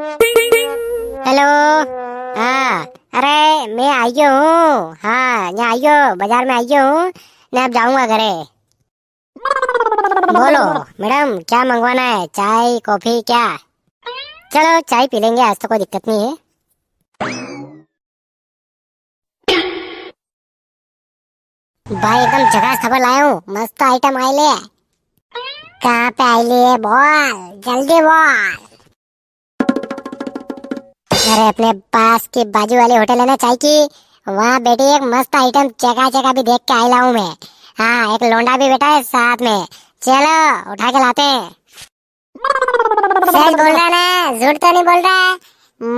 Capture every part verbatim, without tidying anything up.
हेलो। हाँ, अरे मैं आइयो हूँ। हाँ, यहाँ आइयो, बाजार में आइयो हूँ, ने अब जाऊंगा घरे। बोलो मैडम, क्या मंगवाना है, चाय, कॉफी, क्या? चलो चाय पी लेंगे, आज तो कोई दिक्कत नहीं है। भाई एकदम झकास खबर लाया हूँ, मस्त आइटम आइले। कहाँ पे आइले है, बोल, जल्दी बोल। अरे अपने पास की बाजू वाली होटल है ना चाय की, वहाँ बैठी एक मस्त आइटम चका चका भी देख के आइला हूँ मैं। हाँ, एक लौंडा भी बैठा है साथ में, चलो उठा के लाते हैं। सच बोल रहा ना, झूठ तो नहीं बोल रहा?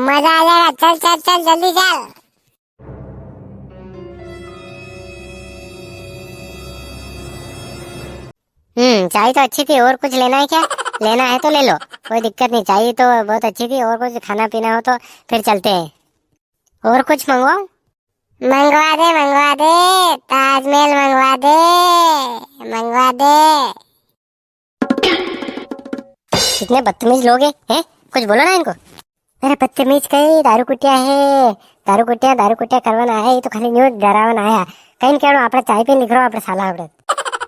मजा आ जाएगा। चल, चल, चल, जल्दी चल। हम्म, चाय तो अच्छी थी, और कुछ लेना है क्या? लेना है तो ले लो, कोई दिक्कत नहीं। चाय तो बहुत अच्छी थी, और कुछ खाना पीना हो तो फिर चलते हैं। और कुछ मंगवाओ? मंगवा दे, मंगवा दे, ताजमहल मंगवा दे, मंगवा दे। कितने बदतमीज लोग हैं, हैं? कुछ बोलो ना इनको। अरे बदतमीज कई, दारू कुटिया है, दारू कुटिया, दारू कुटिया करवाना है, ये तो खाली न्यू डरावना आया। कई कहणो आपणे चाय पीने निकरो, आपणे साला आपणे।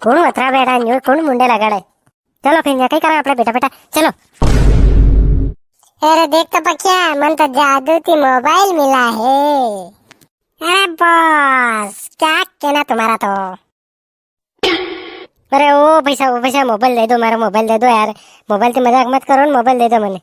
कौन अतरा बैठा न्यू, कौन मुंडे लगाड़े? चलो फिर, कई करा आपणे बेटा, बेटा, चलो। अरे देख तो पक्या, मन तो जादू ती मोबाइल मिला है। अरे बॉस, क्या कहना तुम्हारा तो। अरे ओ पैसा, ओ पैसा, मोबाइल दे दो, मारो मोबाइल दे दो यार। मोबाइल ती मजाक मत करो ना, मोबाइल दे दो मने।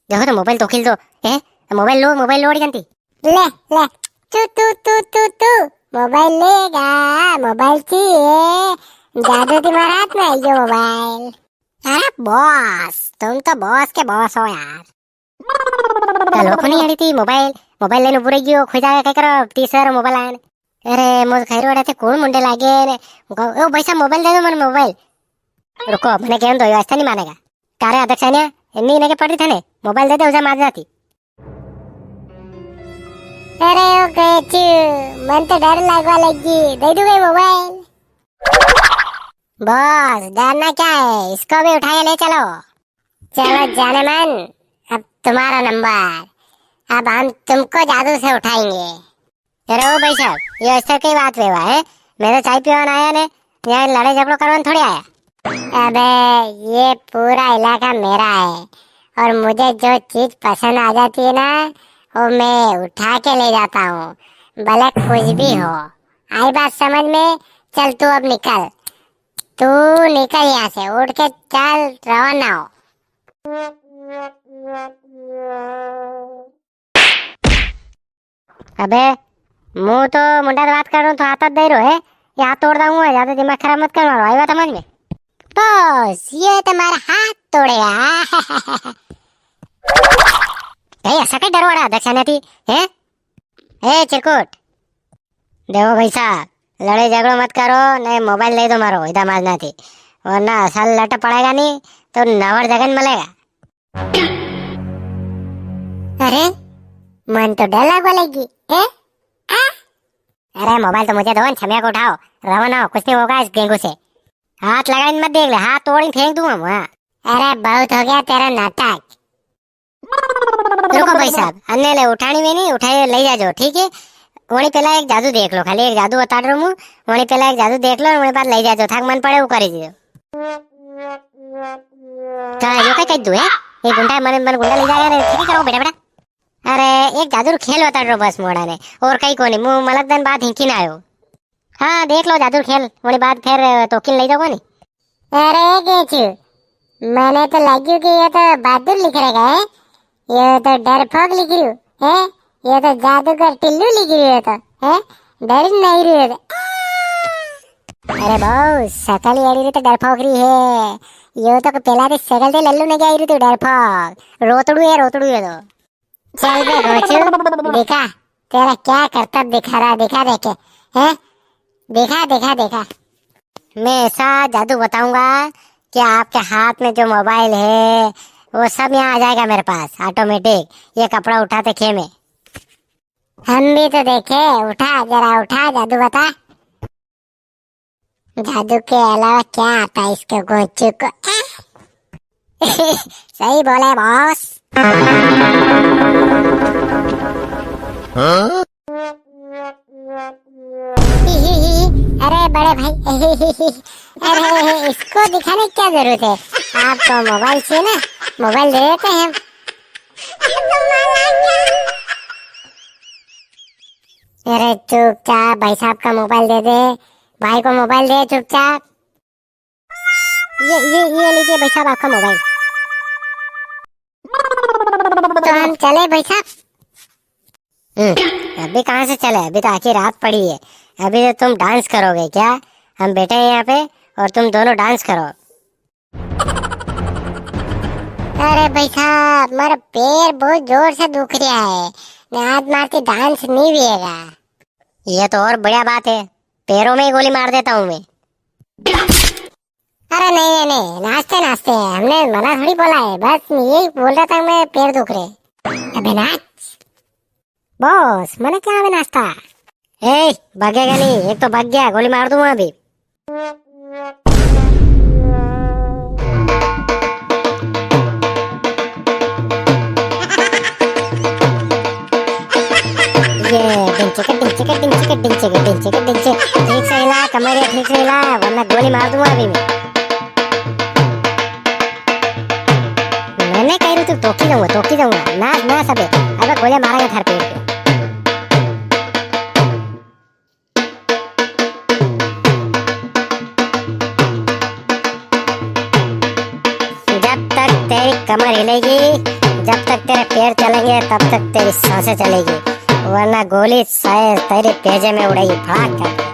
देखो तो मोबाइल तो खिल दो। ए, मोबाइल लो, मोबाइल लो, अड़ी जानती। ले, ले। तू, तू, तू, तू, तू। मोबाइल लेगा, मोबाइल चाहिए। जादू ती मारा हाथ में आई गयो मोबाइल। अरे बॉस, तुम तो बॉस के बॉस हो यार। कालो कोनी अड़ी थी मोबाइल, मोबाइल लेने बुरे गयो, खुद आया क्या करो, तीस हजार मोबाइल आया ने। अरे, मोज खैरो अड़ा थे कौन मुंडे लागे ने। ओ भाई साहब, मोबाइल दे दो मने मोबाइल। रुको, मने कहन दो, यो ऐसा नहीं मानेगा। कारे अध्यक्ष ने, इन्नी इन्हें के पड़ी थे ने, मोबाइल दे दे, उसे मार जाती। अरे ओ गैचू, मन तो डर लगवा लगी, दे दूंगा मोबाइल। बॉस, डरना क्या है, इसको भी उठा के ले चलो। चलो जानेमन, अब तुम्हारा नंबर, अब हम तुमको जादू से उठाएंगे। अरे ओ भाई साहब, ये ऐसा कई बात वेवा है? मैं तो चाय पीवान आया ने, यहाँ लड़ाई झगड़ो करवान थोड़ी आया। अबे, ये पूरा इलाका मेरा है और मुझे जो चीज पसंद आ जाती है ना, वो मैं उठा के ले जाता हूँ, भले कुछ भी हो। आई बात समझ में? चल तू अब निकल, तू निकल यहाँ से, उठ के चल, रवाना हो। अबे, मु तो मुंडा से बात कर रहा हूँ, तो हाथ दे रहो है, ये हाथ तोड़ दूंगा, ज्यादा दिमाग खराब मत कर मारो, आई बात समझ में? बॉस, ये तुम्हारा हाथ तोड़ेगा। ए, ऐसा कई डरवाड़ा अध्यक्ष ने थी, हैं? ए, चिरकुट, देखो भाई साहब, लड़ाई झगड़ो मत करो, ने मोबाइल दे दो मारो, इदा माजना थी, वरना असल लट पड़ेगा नी, तो नवर जगन मिलेगा। अरे, मन तो डर लगवा लगी। ए? आ? अरे, मोबाइल तो मुझे दो, छमिया को उठाओ, रवाना हो, कुछ नहीं होगा इस गेंगू से। हाथ लगाई मत देख ले, हाथ तोड़ी फेंक दूंगा मैं। अरे, बहुत हो गया तेरा नाटक। रुको भाई साहब, अन्ने ले उठानी में नहीं, उठाए ले जाजो, ठीक है? वणी पेला एक जादू देख लो, खाली एक जादू बताड़ रो मु, वणी पेला एक जादू देख लो, वणी बाद ले जाजो, थाक मन पड़े वो करी दीजो। का यो कई कई दू है? ये गुंडा मन, मन गुंडा ले जाएगा रे, ठीक करो बेटा, बेटा। अरे, एक जादू रो खेल बताड़ रो बस मोड़ा ने, और कई कोनी, मु मलक दन बाद हिंकी ना आयो। हाँ, देख लो जादू खेल, वणी बाद फिर तोकिन ले जाओ नी। अरे गेचू, मने तो लग्यू कि ये तो बहादुर लिख रहा है, ये तो डरपोक लिख रही है, ये तो जादूगर टिल्लू लिख रही है, तो है डर नहीं रही है। अरे बहु, सकल ही अड़ी रही तो डरपोक रही है, ये तो पेला तो सकल थे लल्लू ने क्या रही तू डरपोक, रोतड़ू है, रोतड़ू है तो। चल बे गोचू, दिखा, तेरा क्या करतब दिखा रहा, दिखा देखे, हैं? दिखा, दिखा, दिखा। मैं ऐसा जादू बताऊंगा कि आपके हाथ में जो मोबाइल है, वो सब यहाँ आ जाएगा मेरे पास, ऑटोमेटिक। ये कपड़ा उठाते खे में। हम भी तो देखे, उठा, जरा उठा, जादू बता। जादू के अलावा क्या आता है इसके गोचू को? सही बोले बॉस। अरे बड़े भाई, अरे इसको दिखाने की क्या जरूरत है? आपको मोबाइल चाहिए ना, मोबाइल दे देते हैं हम। अरे चुपचाप भाई साहब का मोबाइल दे दे, भाई को मोबाइल दे चुपचाप। ये, ये, ये लीजिए भाई साहब आपका मोबाइल। तो हम चले भाई साहब? हम्म, अभी कहाँ से चले, अभी तो आखिर रात पड़ी है, अभी तो तुम डांस करोगे क्या? हम बैठे हैं यहाँ पे और तुम दोनों डांस करो। अरे भाई साहब, मारा पैर बहुत जोर से दुख रहा है, ने आज मारती डांस नहीं हुएगा। ये तो और बढ़िया बात है, पैरों में ही गोली मार देता हूँ मैं। अरे नहीं, नहीं, नहीं, नाचते, नाचते, हमने मना थोड़ी बोला है, बस यही बोल रहा था मैं, पैर दुख रहे। अबे नाच। बॉस, मने क्या अबे नाचता? ए, भागेगा नहीं, एक तो भाग गया, गोली मार दूंगा अभी। ये डिंग चिक, डिंग चिक, डिंग चिक, डिंग चिक, डिंग चिक, डिंग चिक। ठीक से हिला, कमरिया ठीक से हिला, वरना गोली मार दूंगा अभी मैं। मैंने कह रही तू तोकी जाऊंगा, तोकी जाऊंगा। नाच, नाच अबे। अबे गोली मारेंगे थारे पेट पे। जब तक तेरी कमर हिलेगी, जब तक तेरे पैर चलेंगे, तब तक तेरी सांसें चलेगी, वरना गोली शायद तेरे भेजे में उड़ेगी, फड़ाक कर।